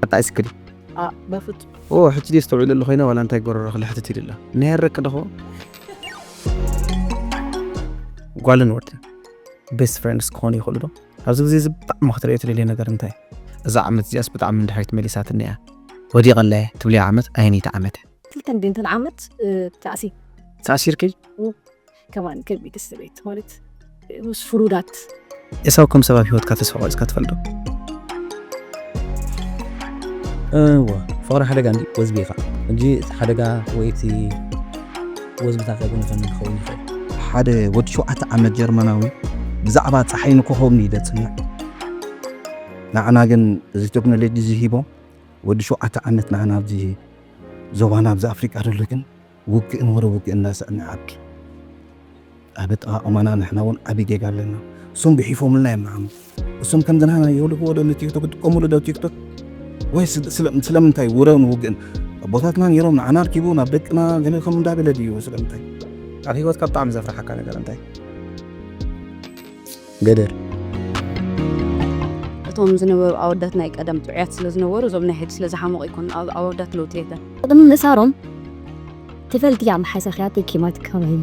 ኣጣ ኣይስክሪ በፍጹም ኦ ሕጂ ደስ ተውዕል ኣሎ ኮይና ዋላ እንታይ ጎረሮ ክልሕትት ኢሉ ኣሎ። ናይ ረቅ ደኾ ጓልን ወርትን ቤስት ፍሬንድስ ክኾኑ ይኽእሉ ዶ? ኣብዚ ግዜ እዚ ብጣዕሚ ክትርእዮ ትደልዮ ነገር እንታይ? እዛ ዓመት እዚኣስ ብጣዕሚ እንድሕሪት መሊሳትኒ እያ። ወዲቐለየ ትብልዮ ዓመት ኣየነይቲ ዓመት? ክልተ እንዴንተን ዓመት ተኣሲ ተኣሲርኪ? ከማን ከቢድ እስር ቤት ማለት ምስ ፍሩዳት ኤሳው ከም ሰብ ኣብ ህይወትካ ተስፋ ቆሪጽካ ትፈልጥ ዶ? እወ፣ ፍቕሪ ሓደጋ እንዲ ወዝቢ ኢኻ። እንጂ እቲ ሓደጋ ወይ እቲ ወዝብታት ኣይኮነን ክኸውን ይኽእል። ሓደ ወዲ ሸውዓተ ዓመት ጀርመናዊ ብዛዕባ ፀሓይን ኮኾብን እዩ ዘፅንዕ። ንዓና ግን እዚ ቴክኖሎጂ እዚ ሂቦም ወዲ ሸውዓተ ዓመት ንዓና ኣብዚ ዞባና ኣብዚ ኣፍሪቃ ዘሎ ግን ውግእን ወረ ውግእን እናሰዕና ዓዲ ኣብ ኣጠቓቕማና ንሕና እውን ዓብዪ ጌጋ ኣለና። እሶም ግሒፎምልና እዮም ንዓና። እሶም ከምዚ ንሕና የውልፍዎ ዶ ንቲክቶክ ትጥቀሙሉ ዶ ቲክቶክ ወይ ስለምንታይ ውረን ውግእን ኣቦታትና ነይሮም ንዓና ኣርኪቡ ናብ ደቅና ገለ ከም እንዳበለ ድዩ ስለምንታይ? ኣብ ህይወትካ ብጣዕሚ ዘፍርሓካ ነገር እንታይ? ገደር እቶም ዝነበሩ ኣወዳት ናይ ቀደም ጥዑያት ስለ ዝነበሩ እዞም ናይ ሕጂ ስለ ዝሓመቑ ይኮኑ ኣወዳት ለውጢ የለን። ቅድሚ ምእሳሮም ትፈልጥያ መሓሰኽያ ቴኪማት ካባይ